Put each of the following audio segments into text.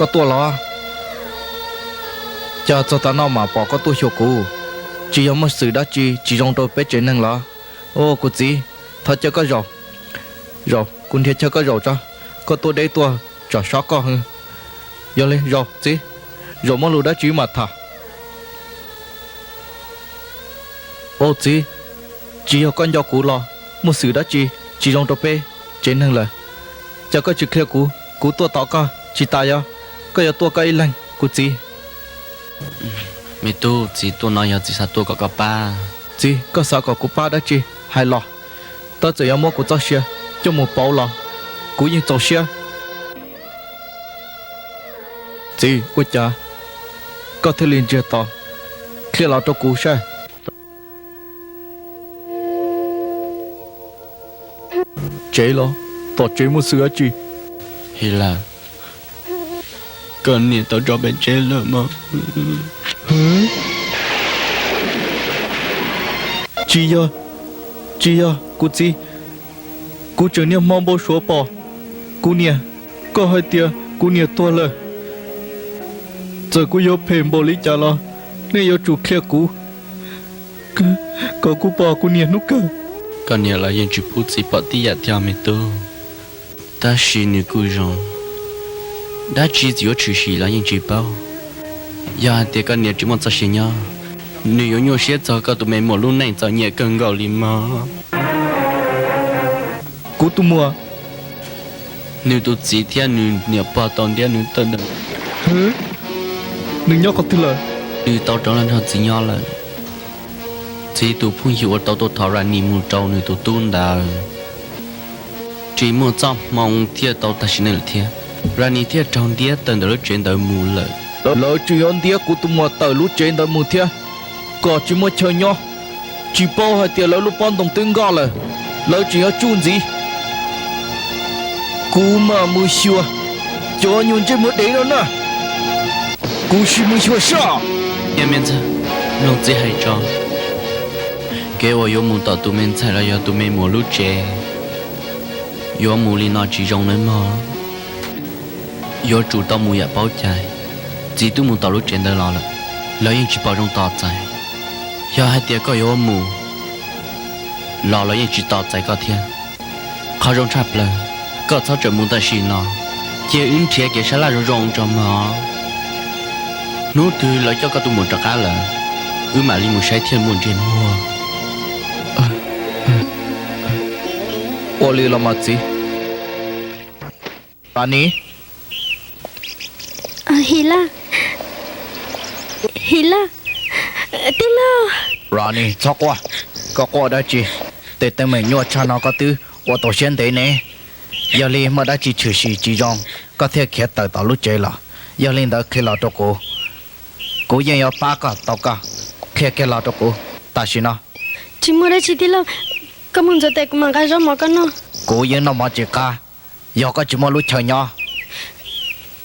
Koj tuaj los? Cas txog tav no mam pom koj tuaj xyuas kuv? Tsis yog muaj xwm dab tsi tsis zoo rau peb tsev neeg los? Au, kuv txiv, thov caw koj zaum. Zaum, kuv nrhiav chaw koj zaum tso. Koj tuaj deb tuaj tsam sab koj heev. Yog li zaum txiv, zaum muaj lus dab tsi mam tham. Au txiv, tsis yog koj nco kuv los muaj xwm dab tsi tsis zoo rau peb tsev neeg lawm? Cas koj tsis qhia kuv, kuv tuaj tos koj tsis tas yog koj yuav tuaj koj ib leeg kuv txiv? Me tub, txiv tuaj no yog txiv xav tuaj kom koj pab. Txiv, koj xav kom kuv pab dab tsi? Hais los, tab txawm yuav muab kuv txoj sia coj mus pauv los kuv yeej txaus siab. Txiv, ua cas koj thiaj li ntsiag to? Qhia los rau kuv saib. Tsev los? Tom tsev muaj xwm dab tsi? His Las, koj niam tau tso pem tsev lawm mog. Tsis yog, tsis yog kuv txiv, kuv tseem niaj hmo npau suav pom kuv niam. Koj hais tias kuv niam tuag lawm, txawm kuv yuav phem npaum li cas los nej yuav tsum qhia kuv kom kuv pom kuv niam hnub kawg. Koj niam los yeej tsis pub txiv pom tib yam thiab me tub, tab sis nws kuj zoo. Dab tsi txiv yuav tshwm sim los yeej tsis paub. Yog hais tias koj niam tsis muaj txoj sia nyob, nws yuav nyuaj siab txog koj tus me muam lub neej txom nyem kawg nkaus li mog. Kuv tus muam. Nws tus txiv thiab nws niam pog tau ntiab nws tawm ntawm. Nws nyob qhov twg lawm? Nws tau rov los nrog txiv nyob lawm. Txiv tus phooj ywg uas tau tuaj thov Rani mus rau nws tus tub ntawd, tsis muaj txoj hmoo thiaj tau tag sim neej lawm thiab. Rani thiaj raug ntiab tawm ntawm lub tsev ntawd mus lawm. Lawv tseem yuav ntiab kuv tus muam tawm lub tsev ntawd mus thiab, kom tsis muaj chaw nyob. Tsis paub hais tias lawv lub pob ntoos twb nkoj lawm, lawv tseem yuav tsuj ntxiv. Kuv mam mus xyuas cov nyuag ntsej muag dev no na. Kuv sim mus xyuas soj. Niam me ntxhais, mloog txiv hais tso. Kev uas yuav mus tom tus me ntxhais los yog tus me muam lub tsev, yuav mus li no tsis zoo nawb mog. Yuav tsum tau mus yam paub cai. Txiv twb mus tom lub tsev ntawd los lawm, lawv yeej tsis pom zoo tos txais. Yog hais tias koj yuav mus los lawv yeej tsis tos txais koj thiab. Qhov zoo tshaj plaws, koj txhob tseem mus tam sim no, cia wb nrhiav kev sab laj zoo zoo tso mog. Hnub twg lawv coj koj tus muam rov qab lawm, wb mam li mus saib thiaj muaj ntsej muag. Ua li los mas txiv. Rani. His Las, His Las, tij laug. Rani, txhob quaj. Koj quaj dab tsi? Tej teeb meem nyuaj tshaj no koj twb ua tau siab ntev ne. Yog li muaj dab tsi tshwm sim tsis zoo koj thiaj khiav tawm tom lub tsev los? Yog li ntawd qhia los rau kuv, kuv yeej yuav pab koj tau koj. Qhia kiag los rau kuv tam sim no. Tsis muaj dab tsi tij laug, koj mus ntxuav tes kuv mam nqa zaub mov koj noj. Kuv yeej noj mov tsis qab yog koj tsis muaj lub chaw nyob.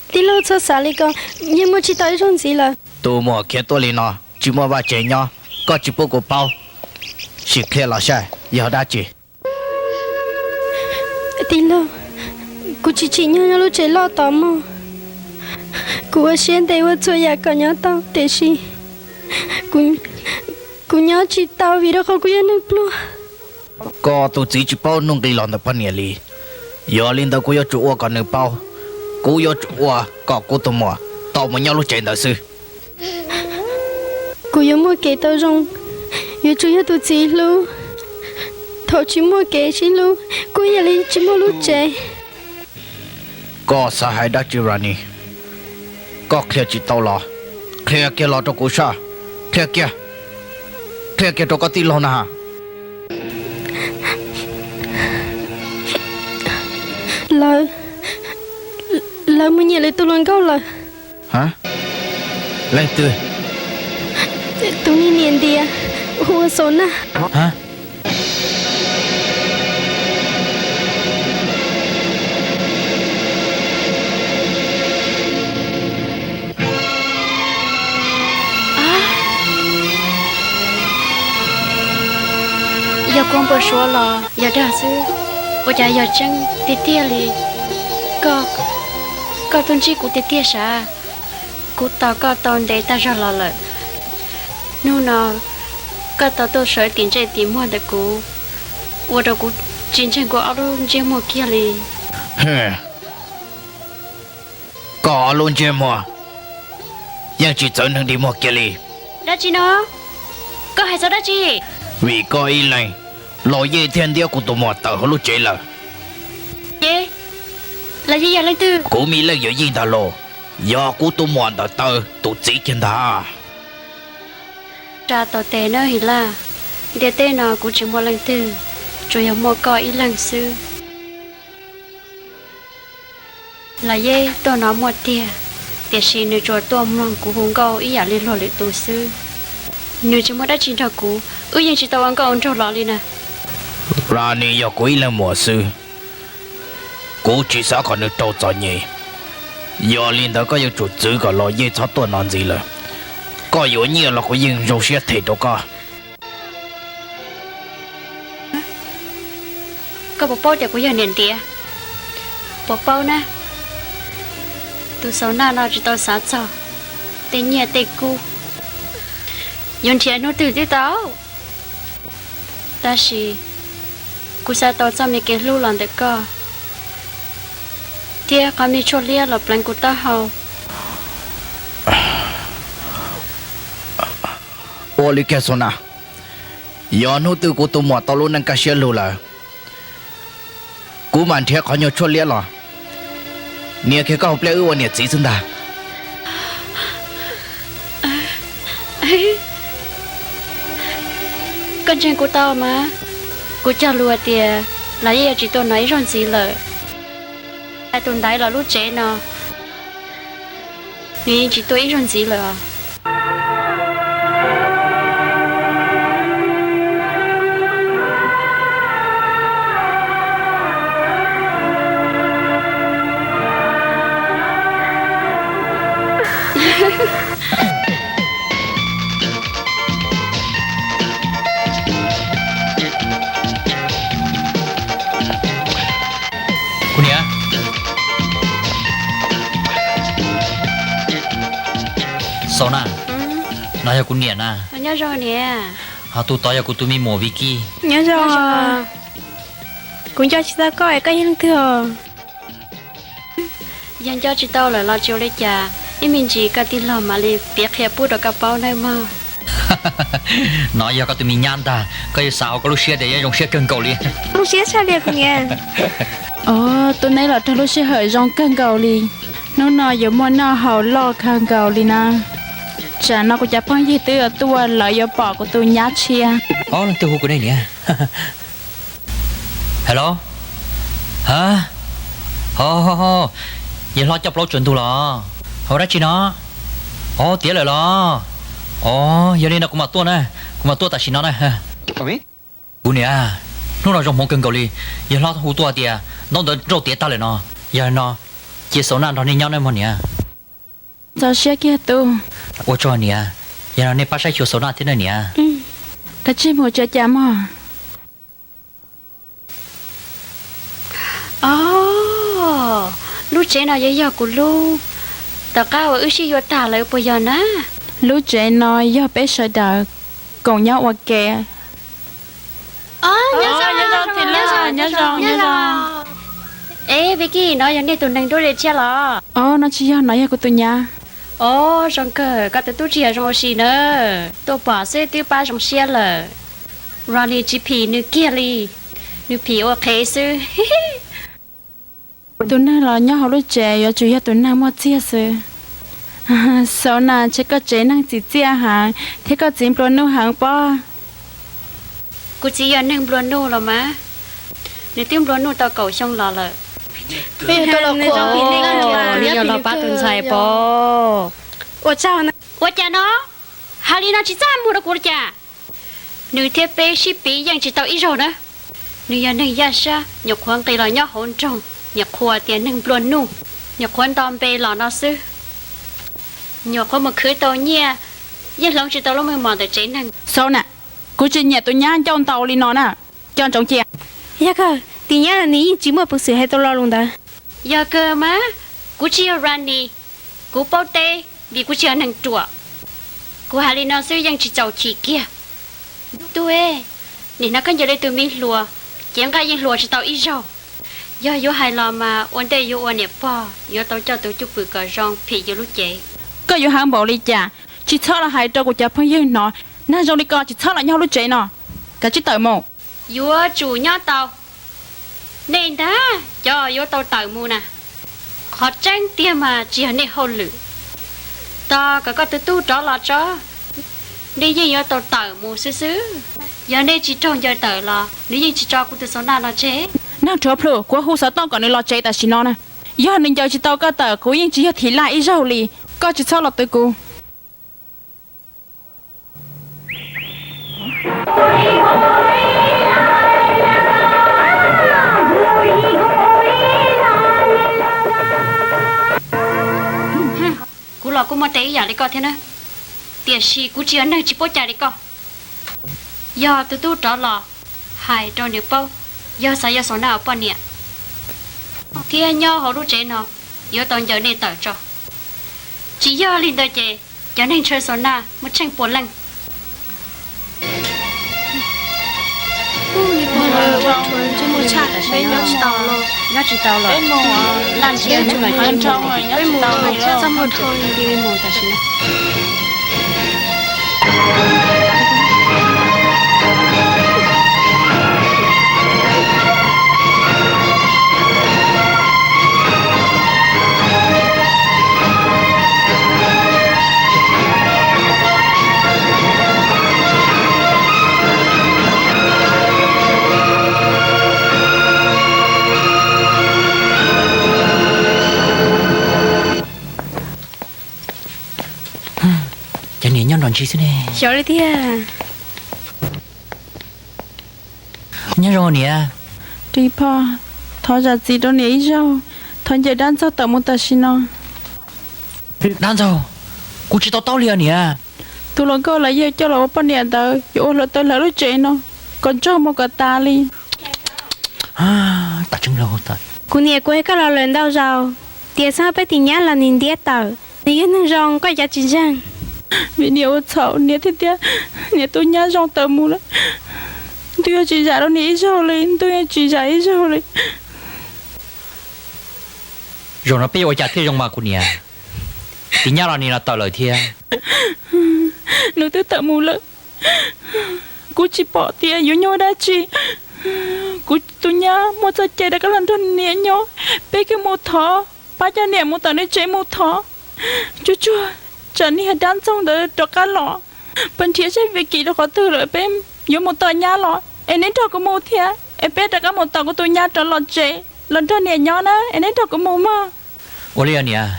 Tij laug txhob xav li ko, yeej muaj tsis tau ib zaug ntxiv lawm. Tus muam khiav tuaj li no tsis muaj vaj tsev nyob, koj tsis pub kuv paub, sim qhia los saib yog dab tsi. Tij laug, kuv tsis tsim nyog nyob lub tsev loj tod mog. Kuv ua siab ntev ua txhua yam kom nyob tau, tiam sis kuv nyob tsis tau vim rau qhov kuv yog neeg pluag. Koj tus txiv tsis paub nuj nqis los ntawm poj niam li. Yog li ntawd kuv yuav tsum ua kom nws paub. Kuv yuav tsum ua kom kuv tus muam tau mus nyob lub tsev ntawd xwb. Kuv yuav muaj kev tau zoo, yuav tsum yog tus txiv hlub. Thaum tsis muaj kev sib hlub, kuj yam li tsis muaj lub tsev. Koj xav hais dab tsi Rani? Koj qhia tsis tau los? Qhia kiag los rau kuv saib. Qhia kiag, qhia kiag rau koj tij laug na. Lawv, lawv mus nyiam lwm tus hluas nkauj lawm. Ha? Leej twg? Tus niag niam ntiav hu ua Xaus Naj. Ha? Yog kuv npau suav los yog dag xwb? Ua cas yog tseeb tiag tiag li? Koj Koj tuaj ntsib kuv tiag tiag sav, kuv tos koj tau ntev tag zog los lawm. Hnub no koj tau tuaj sawv tim ntsej tim muag ntawm kuv, ua rau kuv tsis ntseeg kuv ob lub ntsiab muag kiag li. Koj ob lub ntsiab muag yeej tsis txawv neeg dig muag kiag li. Dab tsi no? Koj hais txog dab tsi? Vim koj ib leeg, Los Yej thiaj ntiab kuv tus muam tawm hauv lub tsev lawm. Ces Los Yej yog leej twg? Kuv me leej yawm yij ntag los, yog kuv tus muam ntawm taw tus txiv kiag ntag. Tsa tau tes nawb His Laj, ntiaj teb no kuv tsis muaj leej twg, tsuas yog muaj koj ib leeg xwb. Los Yej tuaj no muaj tiag, tiam sis nws tsuas tuaj mloog kuv hu nkauj ib yam li luag lwm tus xwb. Nws tsis muaj dab tsi nrog kuv, wb yeej tsis tau ua nkauj ua nraug los li na. Rani yog kuv ib leeg muam xwb, kuv tsis xav kom nws raug txom nyem. Yog li ntawd koj yuav tsum txwv kom Los Yej txhob tuaj no ntxiv lawm. Koj yuav nyiaj los kuv yeej zoo siab them rau koj. Koj puas paub tias kuv yog niam ntiav? Puas paub na? Tus Xaus Naj no tsis tau xav txog tej nyiaj tej kub, yuav nrhiav hnub twg twb tau. Tab sis kuv xav tau txoj me kev hlub los ntawm koj, thiab qhov me tshuaj liab los pleev kuv taub hau. Ua li kiag Xaus Naj, yog hnub twg kuv tus muam tau lub neej kaj siab lug lawm, kuv mam nrhiav qhov nyuag tshuaj liab los nias kiag koj hauv pliaj wb ua niam txiv xwb ntag. Koj ntseeg kuv tau mas, kuv cog lus hais tias Los Yej yuav tsis tuaj no ib zaug ntxiv lawm. Hais tus ntaiv los lub tsev no nws yeej tsis tuaj ib zaug ntxiv lawm os. Kuv niam. Xaus Naj, no yog kuv niam na. Nyob zoo niam. Ho tus tod yog kuv tus me muam Vicky. Nyob zoo. Kuv nco tsis tau koj es koj yog leej twg os? Yog nco tsis tau lawm los tsis ua li cas, ib me ntsis koj tij laug mam li piav qhia pub rau koj paub nawb mog. No yog koj tus me nyab ntag, koj yuav xav hauv koj lub siab tias yuav zoo siab kawg nkaus li. Zoo siab tshaj li kuv niam. Os, tus neb los raug lub sij hawm zoo kawg nkaus li. Hnub no yuav muaj noj haus loj kawg nkaus li na. Tsam no kuv cov phooj ywg twb yuav tuaj, lawv yuav pom kuv tus nyab tshiab. Ob leej twg hu kuv ne niam? Hello. Ha, ho, yawg hlob coj plaub tsaws ntug los? Hauv dab tsi no? Os, tiav lawm los? Os, yog li no kuv mam tuaj na, kuv mam tuaj tam sim no na. Kuv niam, hnub no zoo hmoov kawg nkaus li, yawg hlob hu tuaj tias ntaub ntawv nrauj tiav tag lawm no. Yog no, cia Xaus Naj nrog nej nyob nawb mog niam. Txaus siab kiag tub. Ua tsaug niam, yog no nej pab saib xyuas Xaus Naj thiab nawb niam. Kav tsij mus tsav cas mog. Os, lub tsev no yuav yog kuv lub, tom qab uas wb sib yuav tag lawm puas yog na? Lub tsev no yog peb sawv daws koom nyob ua ke. Es Vicky, no yog nej tus neeg nruab li tshiab los? Os, no tsis yog, no yog kuv tus nyab. Os, zoo kawg, koj tus tub tsis yog zoo ua si na, tuaj pom xwb twb pab zoo siab lawm. Ronnie tsis phim nws kiag li, nws phim ua qhev xwb. Tus neeg los nyob hauv lub tsev yuav tsum yog tus neeg muaj txiag xwb. Xaus Naj, ntshe koj tsev neeg txim txiaj heev thiab koj txiv nplua nuj heev pob. Kuv txiv yog neeg nplua nuj los mas, nws twb nplua nuj tau kaum xyoo los lawm. Yog los pab tus ntxhais pob. Ua cas no? Hais li no tsis txaj muag rau kuv li cas? Nws thiab peb sib piv yeej tsis tau ib zaug na. Nws yog neeg yaj siab, nyuam qhuav nqis los nyob hauv nroog, nyuam qhuav tias neeg nplua nuj, nyuam qhuav nto npe los no xwb, nyuam qhuav mus khwv tau nyiaj, yeej hloov tsis tau lub meej mom ntawm tsev neeg. Xaus Naj, kuv tsis nyiam tus nyab ncauj ntau li no na, coj ntsoov cia. Yog kawg, tus nyab los nws yeej tsis muaj peev xwm hais tau lo lus ntawd. Yog kawg mas, Kuv tsis yog Rani, kuv paub teb vim kuv tsis yog neeg ruam. Kuv hais li no xwb yeej tsis txaus chim kiag. Tub, nim no koj ncaws li tus me hluas, cev nqaij yeej hluas tsis tau ib zaug. Yog yuav hais los mas ua ntej yuav ua niam pog yuav tau coj tus cwj pwm kom zoo phim yus lub cev. Koj yuav hais npaum li cas? Tsis txhob los hais rau kuv cov phooj ywg hnov, nag zoo li ko tsis txhob los nyob hauv lub tsev no, kav tsij tawm mus. Yuav tsum nyob tau. Nej ntag cov yuav tau tawm mus na. Qhov tseeb tiag mas tsis yog nej hauj lwm. Tos kom koj tus tub rov los tso, nej yeej yuav tau tawm mus xwb xwb. Yog nej tsis raug ncaws tawm los nws yeej tsis tso kuv tus xaus naj no tseg. Nag rhuav plhus, kuv hu xov tooj kom nws los tsev tam sim no na. Yog nws ncaws tsis tau koj tawm kuv yeej tsis yog thim laj ib zaug li. Koj tsis txhob los twv kuv. Kuv los kuj muaj tes ib yam li koj thiab na, tiam sis kuv tsis yog neeg tsis paub cai li koj. Yog tus tub rov los, hais rau nws paub, yog xav yuav xaus naj ua poj niam thiab nyob hauv lub tsev no, yuav tau ncaws nej tawm tso. Tsis yog li ntawd ces cov neeg ntshaw xaus naj muaj tsheej puas leej. Cov niam nyob nrog ntsis xwb ne. Xyov li tiag. Nyob zoo niam. Ris Phoj, thov zam txim rau niam ib zaug, thov ncaws dab ntxaug tawm mus tam sim no. Dab ntxaug? Kuv tsis to taub li os niam. Tus hluas nkauj lawv yeej coj los ua poj niam ntawd yuav ua hluav taws lawv lub tsev no kom nrog mus kom tas li. Kuv niam kuv koj los lawm ntau zaus, tias txhob peb tus nyab los nws ntiab tawm, nws yog neeg zoo koj cov tsis ntseeg. Vim niam ua txhaum niam thiaj tias niam tus nyab zoo tawm mus lawm. Ntuj yuav tsis zam rau niam ib zaug li, ntuj yuav tsis zam ib zaug li. Zaum no peb yuav ua cas thiaj zoo mas kuv niam? Tus nyab los nws los tawm lawm thiab. Nws twb tawm mus lawm, kuv tsis pom tias yuav nyuaj dab tsi. Kuv tus nyab muaj txoj cai rov qab los nrog niam nyob, peb kuj mus thov pab coj niam mus tom nej tsev mus thov. Tsuag tsuag tsam niag dab ntxaug ntawd rov qab los, pab nrhiav seb Vicky rau qhov twg lawm, peb yuav mus tom nyab los es neb nrog kuv mus thiab, es peb rov qab mus tom kuv tus nyab rov los tsev los nrog niam nyob na, es neb nrog kuv mus mog. Ua li os niam.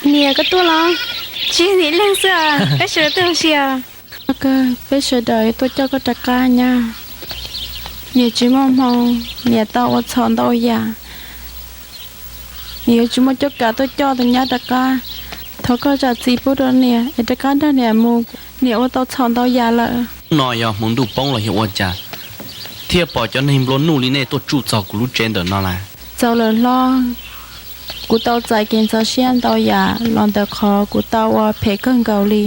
Niam, koj tuaj los? Tsis yog niam ib leeg xwb, peb sawv daws tuaj ua si os. Kawg, peb sawv daws tuaj coj koj rov qab nyab. Niam tsis muaj hmoo, niam tau ua txhaum ntau yam. Niam yuav tsis muaj cuab kav tuaj coj tus nyab rov qab. Thov koj zam txim pub rau niam es rov qab nrog niam mus, niam ua tau txhaum ntau yam lawm. Hnub no yog hmo ntuj poob los yog ua cas thiaj pom cov neeg nplua nuj li nej tuaj tsuj txog kuv lub tsev ntawm no lawm? Txaus lawm hlob, kuv tau txais kev ntxhov siab ntau yam los ntawm qhov kuv tau ua phem kawg nkaus li.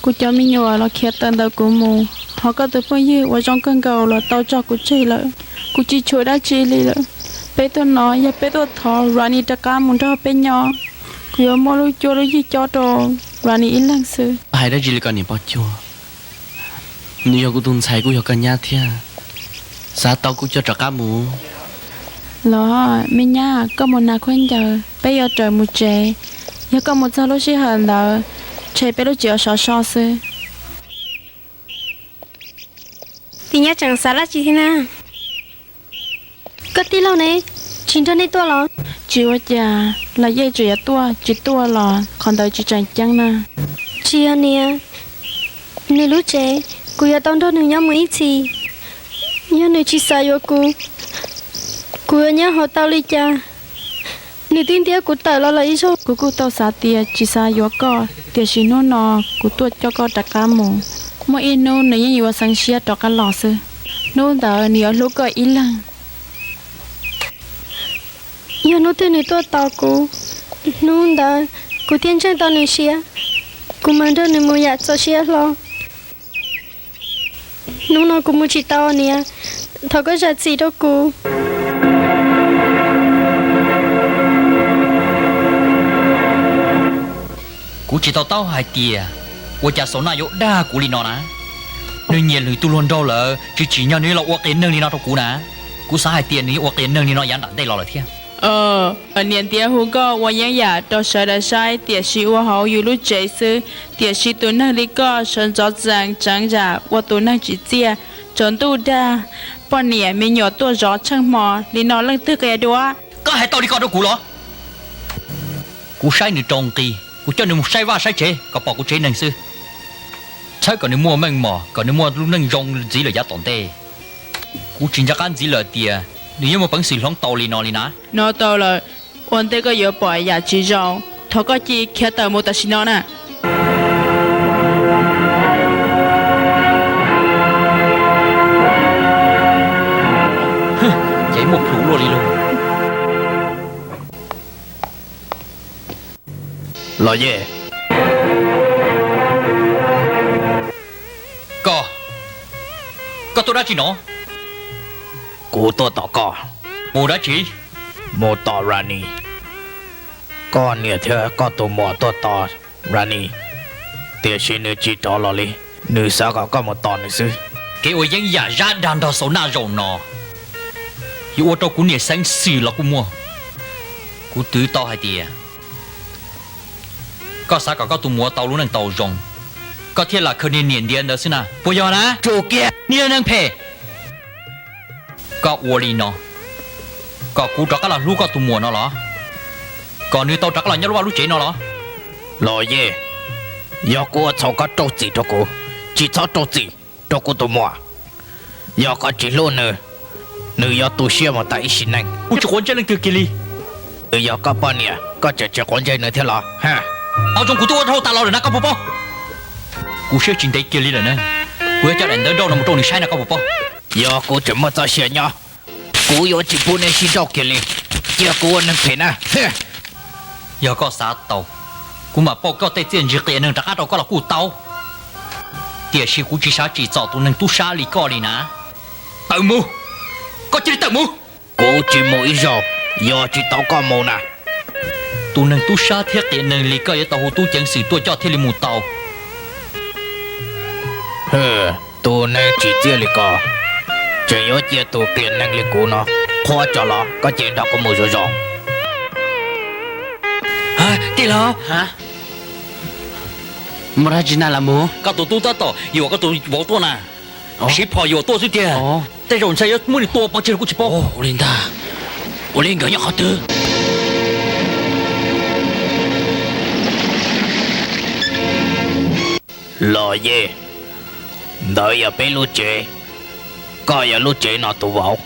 Kuv cov me nyuam los khiav tawm ntawm kuv mus, ho koj tus phooj ywg uas zoo kawg nkaus los tau tso kuv tseg lawm. Kuv tsis tshuav dab tsi li lawm. Peb tuaj no yog peb tuaj thov Ronnie rov qab mus nrog peb nyob. Kuv yuav muab lub cuab lub yig cob rau Ronnie ib leeg xwb. Hais dab tsi li ko niam Pov Cuag? Nws yog kuv tus ntxhais kuj yog koj nyab thiab. Xav tau kuj coj rov qab mus. Los, me nyab, koj mus hnav khaub ncaws, peb yuav raws mus tsev. Yog koj mus txog lub sij hawm ntawd, ntshe peb lub tsev yuav sov so xwb. Tus nyab tseem xav dab tsi thiab na? Koj tij laug ne, tsis nrog nej tuaj los? Tsis ua cas, los yeej tseem yuav tuaj, tsis tuaj los qhov ntawd tsis tseem ceeb na. Tsis yog niam, nws lub tsev, kuv yuav tau nrog nws nyob mus ib txhis. Yog nws tsis xav yuav kuv, kuv yuav nyob hauv tau li cas? Nws twb ntiab kuv tawm los lawm ib zaug. Kuv kuj tau xav tias tsis xav yuav koj, tiam sis hnub no kuv tuaj coj koj rov qab mus. Muaj ib hnub nws yeej yuav xeev siab rov qab los xwb. Hnub ntawd nws yuav hlub koj ib leeg. Yog hnub twg nws tuaj tos kuv, hnub ntawd kuv thiaj ntseeg tau nws siab, kuv mam nrog nws mus yam txaus siab hlo. Hnub no kuv mus tsis tau niam, thov koj zam txim rau kuv. Kuv tsis to taub hais tias ua cas Xaus Naj yuav dag kuv li no na. Nws nyiam lwm tus hluas nraug lawm, tsis tsim nyog nws los ua qias neeg li no rau kuv na. Kuv xav hais tias nws yuav ua qias neeg li no yav nram ntej los lawm thiab. Niam ntiav hu koj ua yeeb yam rau sawv daws saib, tiam sis ua hauv yus lub tsev xwb, tiam sis tus neeg li koj sawv ntxov txees tseev zam ua tus neeg tsim txiaj, tsaus ntuj dag, poj niam me nyuam tuaj zov tsheej hmo li no leej twg qias dua? Koj hais tau li ko rau kuv los? Kuv saib nws rau nqi, kuv coj nws mus saib vaj saib tsev kom pom kuv tsev neeg xwb. Txhawb kom nws muaj meej mom, kom nws muaj lub neej zoo ntxiv lawm yav tom ntej. Kuv tsis nco qab ntxiv lawm tias nws yuav muaj peev xwm hloov tau li no li na. Hnov tau lawm, ua ntej koj yuav pom yam tsis zoo, thov koj cia li khiav tawm mus tam sim no na. Ces muaj plhus luaj li lauj. Los Yej. Koj, koj tuaj dab tsi no? Kuv tuaj tos koj. Mus dab tsi? Mus tos Rani. Koj niam thiab koj tus muam tuaj tos Rani, tiam sis nws tsis rov los li. Nws xav kom koj mus tos nws xwb. Kev ua yeeb yam zab dag nrog Xaus Naj zaum no yuav ua rau kuv niam xeeb xwm los kuj muaj. Kuv twv tau hais tias koj xav kom koj tus muam tau lub neej tau zoo, koj thiaj lam khaws niag niam ntiav ntawd xwb na, puas yog na? Tsum kiag, niag neeg phem! Koj ua li no kom kuv rov qab los hlub koj tus muam no los? Kom nws tau rov qab los nyob lub vaj lub tsev no los? Los Yej, yog kuv ua txhaum koj rau txim rau kuv, tsis txhob rau txim rau kuv tus muam. Yog koj tsis hlub nws, nws yuav tu siab mus tas ib sim neej. Kuv tsis quav ntsej leej twg kiag li. Nws yog koj poj niam, koj tseem tsis quav ntsej nws thiab los? Qhov zoo kuv twb ua dhau tas los lawm na, koj puas paub? Kuv siab tsis ntev kiag li lawm na, kuv yuav coj daim ntawv nrauj no mus rau nws saib no, koj puas paub? Yog kuv tseem muaj txoj sia nyob, kuv yuav tsis pub neb sib nrauj kiag li. Cia kuv ua neeg phem na. Yog koj xav tau, kuv mam pauj koj tej txiaj ntsig qias neeg rov qab rau koj los kuj tau. Tiam sis kuv tsis xav tsim txom tus neeg tub sab li koj li na. Tawm mus! Koj cia li tawm mus! Kuv tsis mus ib zaug, yog tsis tau koj mus na. Tus neeg tub sab thiab qias neeg li koj yuav tau hu tub ceev xwm tuaj coj thiaj li mus tau. Tus neeg tsim txiaj li koj, tseem yuav cia tus qias neeg li kuv no qhuab tso los? Koj cia li nrog kuv mus zoo zoo. Tij laug, mus dab tsi na los mus? Koj tus tub tab tom yuam koj tus vauv tuaj na. Siv phom yuam tuaj xwb tiag. Tej zaum ntshai yuav muab nws tua pov tseg los kuj tsis paub. Ua li ntag, ua li nkawd nyob qhov twg? Los Yej, ntawd yog peb lub tsev, koj yog lub tsev no tus vauv.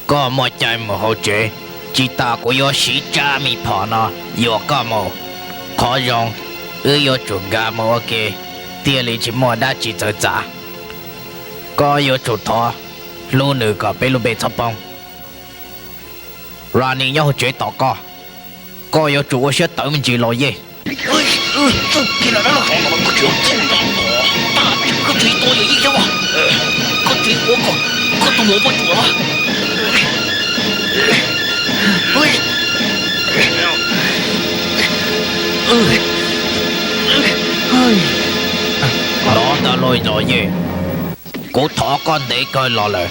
Koj muaj cai mus hauv tsev, tsis tas kuv yuav siv tsab me phom no yuam koj mus. Qhov zoo, wb yuav tsum nkag mus ua ke, thiaj li tsis muaj dab tsi txawv txav. Koj yuav tsum thov hlub nws kom peb lub npe txhob poob. Rani nyob hauv tsev tos koj, koj yuav tsum ua siab tawv me ntsis Los Yej. Los ntawm Los Yej, kuv thov koj ntev kawg los lawm,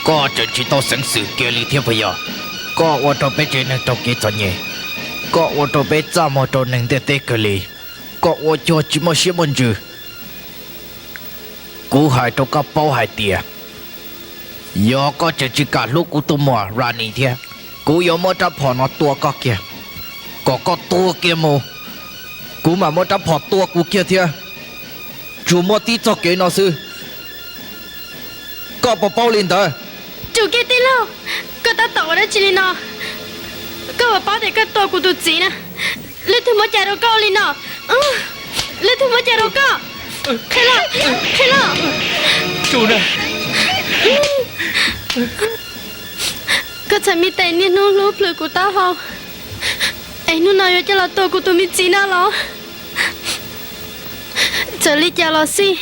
koj tseem tsis tau xeev xwm kiag li thiab puas yog? Koj ua rau peb tsev neeg raug kev txom nyem, koj ua rau peb txaj muag rau neeg ntiaj teb kawg li, koj ua cuag tsis muaj siab muaj ntsws. Kuv hais rau koj paub hais tias, yog koj tseem tsis kam hlub kuv tus muam Rani thiab, kuv yuav muab rab phom no tua koj kiag, kom koj tuag kiag mus. Kuv mam muab rab phom tua kuv kiag thiab. Tsuas muaj tib txoj kev no xwb, koj puas paub li ntawd? Tsum kiag tij laug, koj tab tom ua dab tsi li no? Koj puas paub tias koj tua kuv tus txiv na? Leej twg muab cai rau koj li no? Leej twg muab cai rau koj? Qhia los, qhia los. Koj txhais me tes niaj hnub hlub plhws kuv taub hau, es hnub no yuav coj los tua kuv tus me txiv no los? Txawm li cas los xij,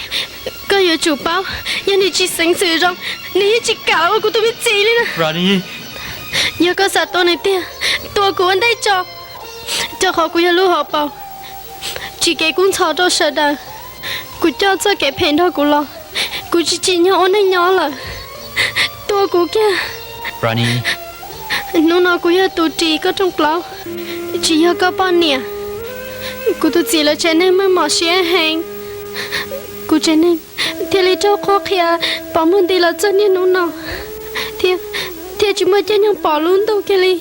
koj yuav tsum paub, yog nws tsis xeev xwm zoo, nws yeej tsis kam los ua kuv tus me txiv li na. Yog koj xav tua nws tiag, tua kuv ua ntej tso, rau qhov kuv yog lub hauv paus, tsim kev kub ntxhov rau sawv daws. Kuv coj txoj kev phem nrog kuv los, kuv tsis tsim nyog ua neej nyob lawm. Tua kuv kiag. Hnub no kuv yog tus ris koj rooj plaub, tsis yog koj poj niam. Kuv tus txiv lawv tsev neeg meej mom siab heev, kuv tsev neeg thiaj li raug qhuab qhia pov muag nti los txog niaj hnub no, thiab tsis muaj caij nyoog pom lub ntuj kiag li.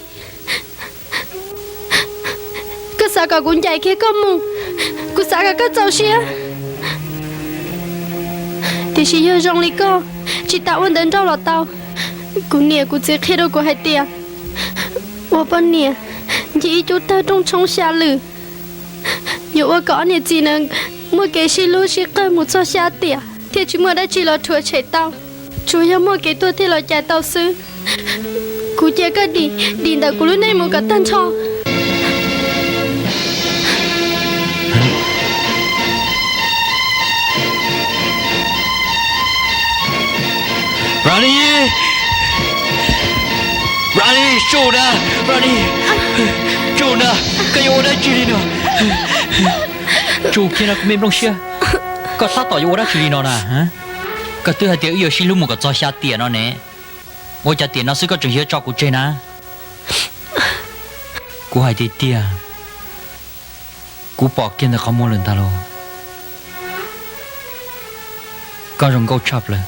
Koj xav kom kuv ncaim kiag koj mus, kuv xav kom koj txaus siab. Tiam sis yog zoo li koj tsis tas ua ntawv nrauj los tau. Kuv niam kuv txiv qhia rau kuv hais tias ua poj niam ncig ib cub tawg rooj tshoob xya lwm, yuav ua kom ob niam txiv na muaj kev sib hlub sib qawg mus txog xya tiam thiaj tsis muaj dab tsi los rhuav tshem tau, tsuas yog muaj kev tuag thiaj los cais tau xwb. Kuv cia koj dim, dim ntawm kuv lub neej mus kom tag nrho. Ronnie, Ronnie, tsum na, Ronnie, tsum na, koj yuav ua dab tsi li no? Tsum kiag no kuv me nplooj siab, koj tab tom yuav ua dab tsi li no na? Koj twb hais tias wb yuav sib hlub mus kom txog xya tiam no ne, ua cas tiam no xwb koj tseem yuav tso kuv tseg na? Kuv hais tiag tiag, kuv pom kiag ntawm qhov muag lawm ntag lauj. Koj zoo nkauj tshaj plaws.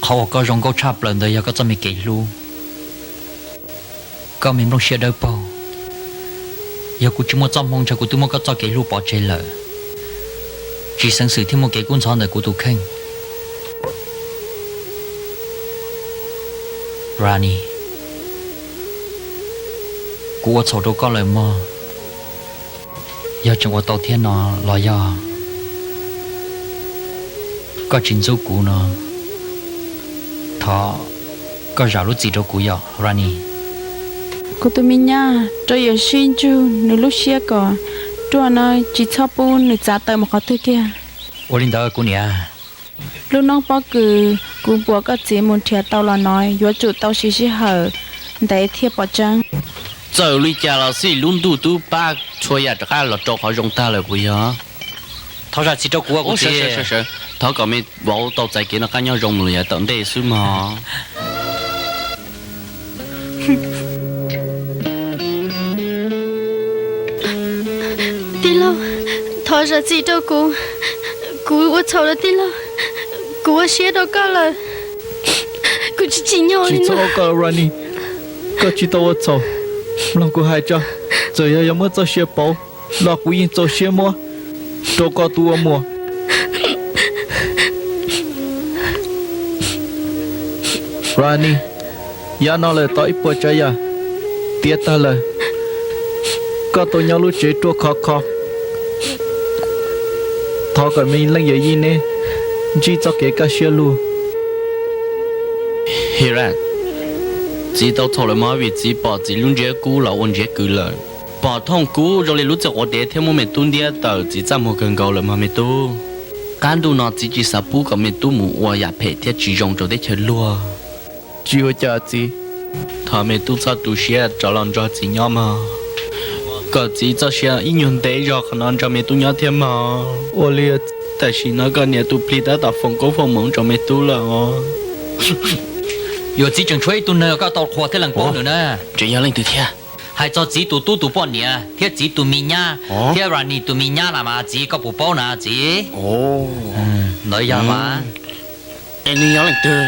Qhov uas koj zoo nkauj tshaj plaws ntawd yog koj txoj me kev hlub. Koj me nplooj siab dawb paug, yog kuv tsis muaj txoj hmoo ntshe kuv twb muab koj txoj kev hlub pov tseg lawm. Tsis xeev xwm thiaj muaj kev kub ntxhov ntawm kuv tus kheej. Ronnie, kuv ua txhaum rau koj lawm mog. Yog tseem ua tau thiab no los yog koj tsis ntxub kuv no, thov koj zam lub txim rau kuv yom, Ronnie. Kuv tus me nyab, rau yuav sib ntsug nws lub siab kom ruaj no, tsis txhob pub nws txav tawm mus qhov twg kiag. Ua li ntawd kuv niam. Lub noob pob kws kuv npuab koj txiv mus nrhiav tau los no yuav tsum tau siv sij hawm ntev thiaj pom tseeb. Txawm li cas los xij lub ntuj twb pab txhua yam rov qab los rau qhov zoo tag lawm puas yog? Thov zam txim rau kuv, kuv txiv. Thov kom me vauv tau txais kev noj qab nyob zoo mus lawm yav tom ntej xwb mog. Tij laug, thov zam txim rau kuv. Kuv ua txhaum lawm tij laug. Kuv ua siab rau koj lawm. Kuv tsis tsim nyog li no. Txhob ua koj, Ronnie. Koj tsis tau ua txhaum. Mloog kuv hais tso, txawm yog yuav muab txoj sia pauv los kuv yeej txaus siab muab rau koj tus ua muam. Ronnie, yav no lawm tau ib puas tsav yam tiav tag lawm. Koj tau nyob lub tsev ruaj khov kho. Thov kom me leej yawm yij neb ntsib txoj kev kaj siab lug. Hiram, txiv tau txhaum lawm mog, vim txiv pom txiv lub ntsiab kub los ua ntsiab kws lawm. Pom thooj kub zoo li lub txiv quav dev thiab muab me tub ntiab tawm, txiv txaj muag kawg nkaus lawm mog me tub. Qab ntuj no txiv tsis xav pub kom me tub mus ua yam phem thiab tsis zoo rau teb chaws luag. Tsis ua cas txiv. Thov me tub txhob tu siab, rov los nrog txiv nyob mog. Kom txiv txoj sia ib nyuag ntev zog qhov no nrog me tub nyob thiab mog. Ua li. Tam sim no koj niam tus plig tab tom foom koob foom hmoov rau me tub lawm os. Yuav txiv tseem tshuav ib tug neeg koj tau qhuas thiab lees paub nws na. Tseem yog leej twg thiab? Hais txog txiv tus tub tus poj niam thiab txiv tus me nyab thiab Ronnie tus me nyab na mas txiv koj puas paub na txiv? Ntawd yog mas. Es nws yog leej twg?